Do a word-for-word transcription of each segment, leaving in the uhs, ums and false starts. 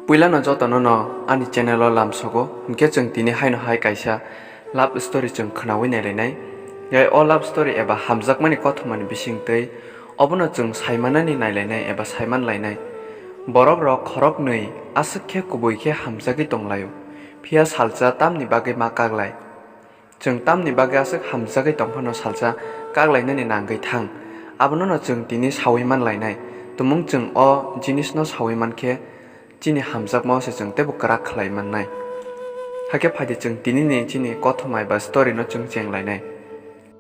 Puilano jotono no ani channel o lamsogo, hinkhe chwng tini haino hai kaisa love story chwng khwnawi nailainai. Yai o love story eba hamjakmani kothomani bisingtwi obono chwng saimanani nailainai eba saiman lainai. Borok rok khoroknwi aswk khe kubui khe hamjagwi tonglaio, phiya salsa tamni bagwi ma kaglai. Chwng tamni bagwi aswk hamjagwi tongphano salsa kaklainani nangwi thang, abonono chwng tini sawi man lainai. Tumung chwng o jinisno sawi man khe chini hamjakmao se chwng teibo kwrak khlai mannai. Hakhe phaidi chwng tinini chini kothoma eba story no chwng cheng lainai.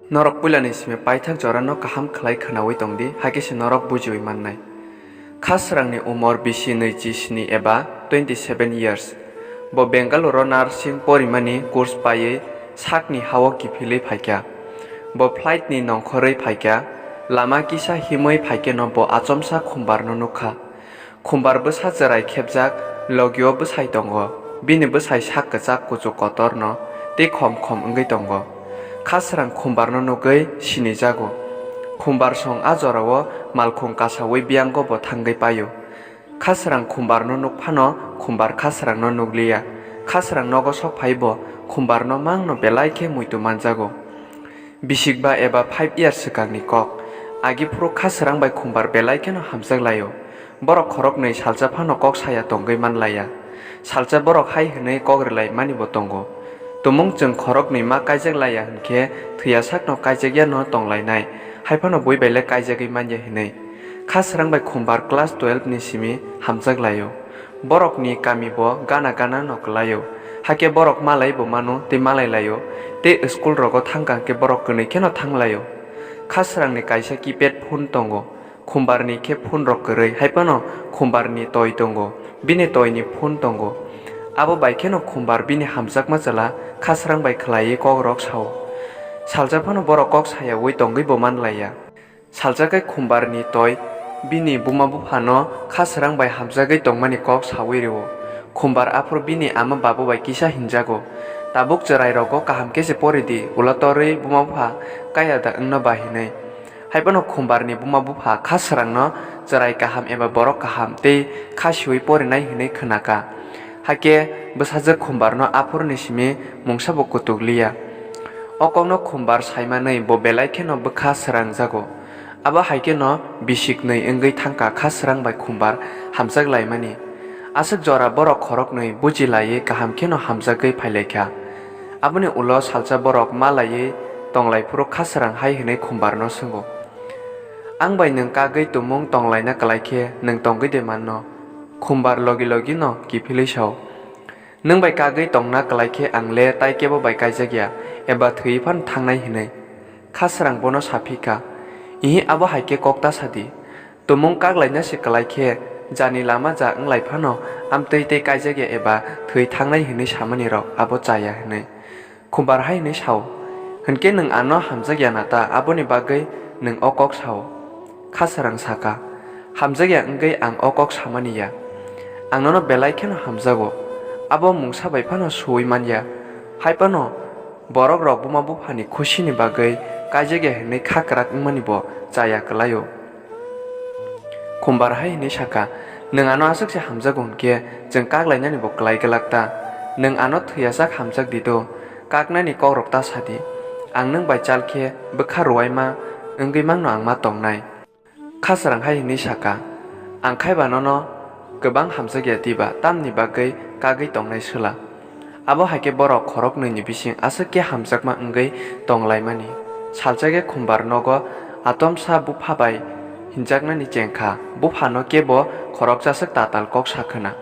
Norok puilani simi paithak jorano kaham khlai khwnawi tongdi, hakhe se norok bujiwi mannai. Khasrangni umor bisi nwichi sni eba twenty seven years. Bo Bengaluru nursing porimani course paiwi sakni hao kiphilwi phaikha. Bo flight ni nongkhorwi phaikha, lama kisa himwi phaikheno bo achomsa Khumbarno nukha. Khumbar bwsa chwrai khepjak, logio bwsai tongo. Bini bwsai sak kwchak kuchuk kotorno tei khom khom wngwi tongo. Khasrang Khumbarno nugwi sinijago. Khumbar song a jorao malkhung kasawi biyango bo thangwi paio. Khasrang Khumbarno nukphano Khumbar Khasrangno nukliya. Khasrang nogo sok phaibo Khumbarno mangno belai khe muitu manjago. Bisikba eba five years swkangni kok. Agi phuru Khasrang bai Khumbar belai kheno hamjak laio. Borok khoroknwi salsa phano kok saya tongwi man laiya. Salsa borok hai hwnwi kok rwlai mani bo tongo. Tumung chwng khoroknwi ma kaijak laiya hwnkhe thwiya sakno kaijakya no tong lainai, hai phano bui bai le kaijagwi manya hwnwi. Khasrang bai Khumbar class twelve ni simi hamjak laio. Borokni kami bo gana gana no kwlaio. Hakhe borok malai bo mano tei malai laio. Tei school rogo thangkang khe borok kwnwi kheno thang laio. Khasrangni kaisa keypad phone tongo. Khumbarni khe phone rok kwrwi, hai phano Khumbarni toi tongo. Bini toini phone tongo. Abo bai kheno Khumbar bini hamjakma chwla Khasrang bai khlaiwi kok rok sao. Salsa phano borok kok sayawi tongwi bo man laiya. Salsa khe Khumbarni toi bini buma buphano Khasrang bai hamjagwi tongmani kok sawi rwo. Khumbar aphuru bini ama babu bai kisa hinjago. Tabuk chwrai rogo kaham khe se pori di, ulo torwi buma bupha kaya da wngno ba hinwi. Hai phano Khumbarni buma bupha Khasrangno chwrai kaham eba borok kaham tei kha siwi porinai hinwi khwnaka. Hakhe bwsajwk Khumbarno aphuruni simi mungsa bo kutuk liya. O kokno Khumbar saimanwi bo belai kheno bwkha srangjago. Abo hai kheno bisiknwi wngwi thangkha Khasrang bai Khumbar hamjak laimani. Aswk jora borok khoroknwi buji laiwi kaham kheno hamjagwi phailaikha. Aboni ulo salsa borok ma laiwi tonglai phuru Khasrang hai hwnwi Khumbarno swngo, "Ang bai nwng kagwi tumung tonglaina kwlai khe nwng tongwi de manno?" Khumbar logi logi no kiphilwi sao, "Nwng bai kagwi tongna kwlai khe ang le tai kebo bai kaijak ya, eba thwiwi phano thangnai," hwnwi. Khasrang bono sa phi kha, "Ihi, abo hai khe kok ta sa di. Tumung kak laina se kwlai khe, jani lama ja wng lai phano amtwi tei kaijak ya eba thwi thangnai hwnwi samani rok abo cha ya," hwnwi. Khumbar hai hwnwi sao, "Hwnkhe nwng ano hamjak ya na ta, aboni bagwi nwng o kok sao?" Khasrang sa kha, "Hamjak ya wngwi ang o kok samani ya. Ang nono belai kheno hamjago. Abo mungsa bai phano suwi man ya. Hai phano borok rok buma buphani khusini bagwi kaijak ya hwnwi kha kwrak wngmani bo cha ya kwlaio." Khumbar hai hwnwi sa kha, "Nwng ano aswk se hamjago hwn khe chwng kak lainani bo kwlai glak ta? Nwng ano thwi ya sak hamjak di do, kaknani kok rok ta sa di. Ang nwng bai chal khe bwkha ruwaima wngwi mangno ang ma tongnai." Khasrang hai hwnwi sa kha, "Ang khai ba nono kwbang hamjak ya diba, tamni bagwi kagwi tongnai swla?" Abo hai khe borok khoroknwini bising aswk khe hamjakma wngwi tong laimani. Salsa khe Khumbar nogo atomsa bupha bai hinjaknani cheng kha. Buphano kebo khoroksa swk tatal kok sa khwna.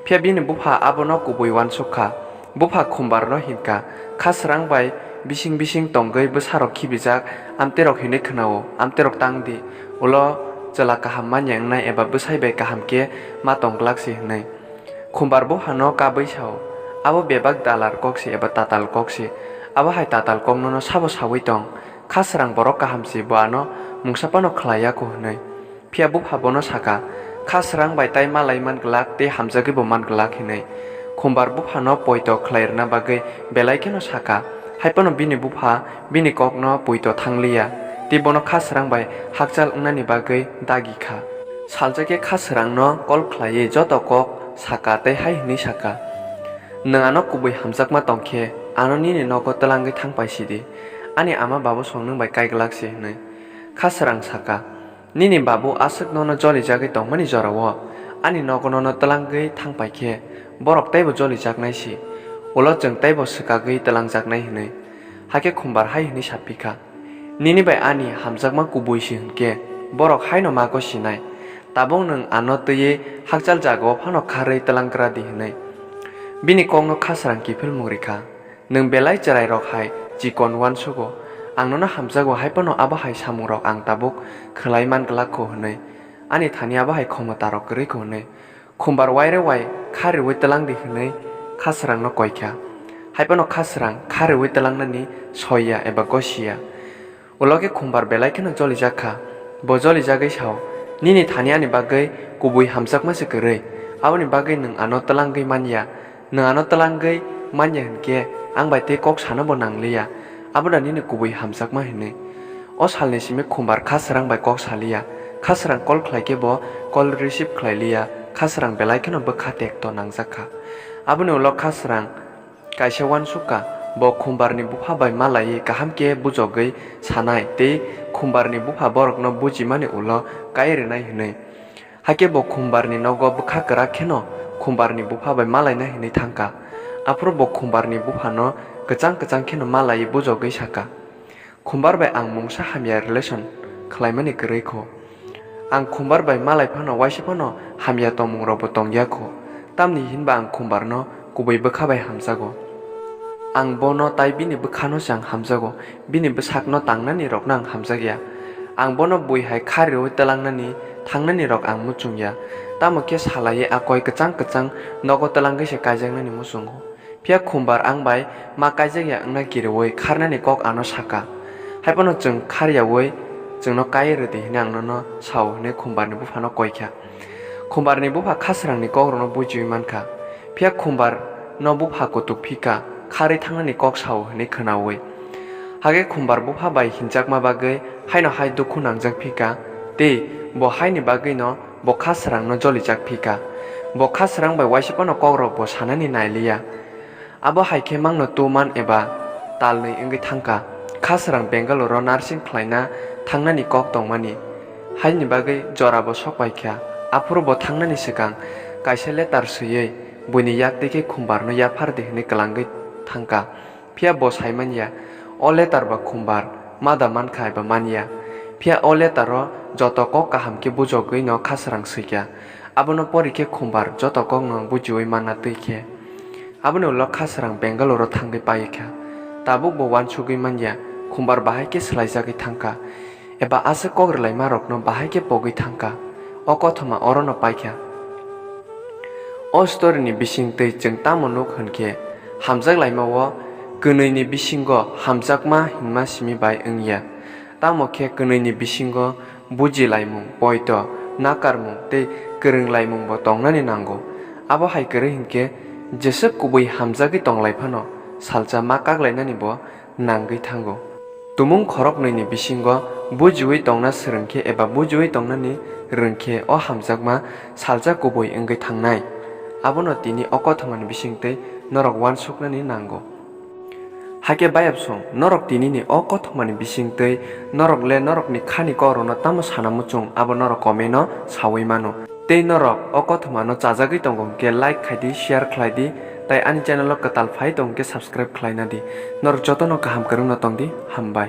Phiya bini bupha abono kubui uansuk kha. Bupha Khumbarno hin kha, "Khasrang bai bising bising tongwi bwsarok khibijak, amtwirok hinwi khwnao, amtwirok tang di. Ulo chwla kaham manya wngnai eba bwsai bai kaham khe ma tong glak se," hwnwi. Khumbar buphano kabwi sao, "Abo bebak dalar kok se eba tatal kok se. Abo hai tatal kok nono sabo sawi tong? Khasrang borok kaham se, bo ano mungsa phano khlai ya kho," hwnwi. Phiya bupha bono sa kha, "Khasrang bai tai malai man glak tei hamjagwi bo man glak," hwnwi. Khumbar buphano poito khlai rwna bagwi belai kheno sa kha, hai phano bini bupha bini kokno poito thang li ya, tei bono Khasrang bai hakchal wngnani bagwi dagi kha. Salsa khe Khasrangno call khlaiwi joto kok saka tei hai hwnwi saka, "Nwng ano kubui hamjakma tong khe ano nini nogo twlangwi thang pai si di, ani ama babosong nwng bai kaiglak si," hwnwi. Khasrang saka, "Nini babu aswk nono jolijagwi tongmani jorao ani nogo nono twlangwi thang pai khe borok teibo jolijaknai si, ulo chwng teibo swkagwi twlangjaknai," hwnwi. Hakhe Khumbar hai hwnwi sa phi kha, "Nini bai ani hamjakma kubui si hwn khe borok haino mago sinai, tabuk nwng ano twiwi hakchal jagao phano kharwi twlang gra di," hwnwi. Bini kokno Khasrang kiphilmung rikha, "Nwng belai chwrairok hai chikon uansugo, ang nono hamjago, hai phano abo hai samungrok ang tabuk khlai man glak kho hwnwi, ani thani abo hai khomotarok kwrwi kho hwnwi." Khumbar waire wai kha riui twlang di hwnwi Khasrangno koi kha. Hai phano Khasrang kha riui tlangnani soi ya eba gosi ya. Ulo khe Khumbar belai kheno jolijak kha. Bo jolijagwi sao, "Nini thani ani bagwi kubui hamjakma se kwrwi. Aboni bagwi nwng ano twlangwi man ya. Nwng ano twlangwi man ya hwn khe ang bai tei kok sanobo nang li ya. Abono nini kubui hamjakma," hwnwi. O salni simi Khumbar Khasrang bai kok sa li ya. Khasrang call khlai khe bo call receive khlai li ya. Khasrang belai kheno bwkha tekto nangjak kha. Aboni ulo Khasrang kaisa uansuk kha, bo Khumbarni bupha bai malaiwi kaham khe bujogwi sanai tei Khumbarni bupha borokno bujimani ulo kai rwnai hwnwi. Hakhe bo Khumbarni nogo bwkha kwrak kheno Khumbarni bupha bai malaina hwnwi thang kha. Aphuru bo Khumbarni buphano kwchang kwchang kheno malaiwi bujogwi sa kha, "Khumbar bai ang mungsa hamya relation khlaimani kwrwi kho. Ang Khumbar bai malai phano waisa phano hamya tongmungrokbo tong ya kho. Tamni hinba ang Khumbarno kubui bwkha bai hamjago. Ang bono tai bini bwkhano se ang hamjago, bini bwsakno tangnani rokno ang hamjak ya. Ang bono bui hai kha riui twlangnani thangnani rok ang muchung ya. Tamo khe salaiwi a koi kwchang kwchang nogo twlangwi se kaijaknani muchungo. Phiya Khumbar ang bai ma kaijak ya wngna kiriui kharnani kok ano saka. Hai phano chwng khar yaui chwngno kaiwi rw di hwnwi ang nono sao," hwnwi Khumbarni buphano koi kha. Khumbarni bupha Khasrangni kokrokno bujiui man kha. Phiya Khumbar no bupha kutuk phi kha, kharwi thangnani kok sao hwnwi khwnaui. Hakhe Khumbar bupha bai hinjakma bagwi haino hai dukhu nangjak phi kha, tei bo haini bagwino bo Khasrangno jolijak phi kha. Bo Khasrang bai waisa phano kokrokbo sanani nai li ya. Abo hai khe mangno tu man eba talnwi wngwi thang kha. Khasrang Bangalore-o nursing khlaina thangnani kok tongmani, haini bagwi jorabo sok pai kha. Aphuru bo thangnani swkang kaisa letter swiwi buini yak twi khe Khumbarno yaphar di hwnwi kwlangwi thang kha. Phiya bo sai man ya, o letter ba Khumbar ma da man kha eba man ya. Phiya o letter-o joto kok kaham khe bujogwino Khasrang swi kha. Abono pori khe Khumbar joto kokno bujiui manna twi khe. Aboni ulo Khasrang Bangalore-o thangwi pai kha. Tabuk bo uansugwi man ya, Khumbar bahai khe swlaijagwi thang kha. Eba aswk kok rwlaimarokno bahai khe pogwi thang kha. O kothoma orono pai kha. O story-ni bisingtwi chwng tamo nuk hwn khe, hamjak laima-o kwnwini bisingo hamjakma hinma simi bai wng ya. Tamo khe kwnwini bisingo buji laimung, poito, nakarmung tei kwrwng laimungbo tongnani nango. Abo hai kwrwi hwn khe, jeswk kubui hamjagwi tong lai phano salsa ma kak lainanibo nangwi thango. Tumung khoroknwini bisingo bujiui tongna swrwng khe eba bujiui tongnani rwng khe o hamjakma salsa kubui wngwi thangnai. Abono tini o kothomani bisingtwi norok uansuknani nango. Hakhe bayapsong, norok tinini o kothomani bisingtwi norok le norokni khani kokrokno tamo sana muchung abo norok comment-o saui mano. Tei norok o kothomano chajagwi tongo hwnkhe like khai di, share khlai di, tai ani channel-o kwtal phai tongo hwnkhe subscribe khlaina di. Norok jotono kaham kwrwngno tong di, hambai.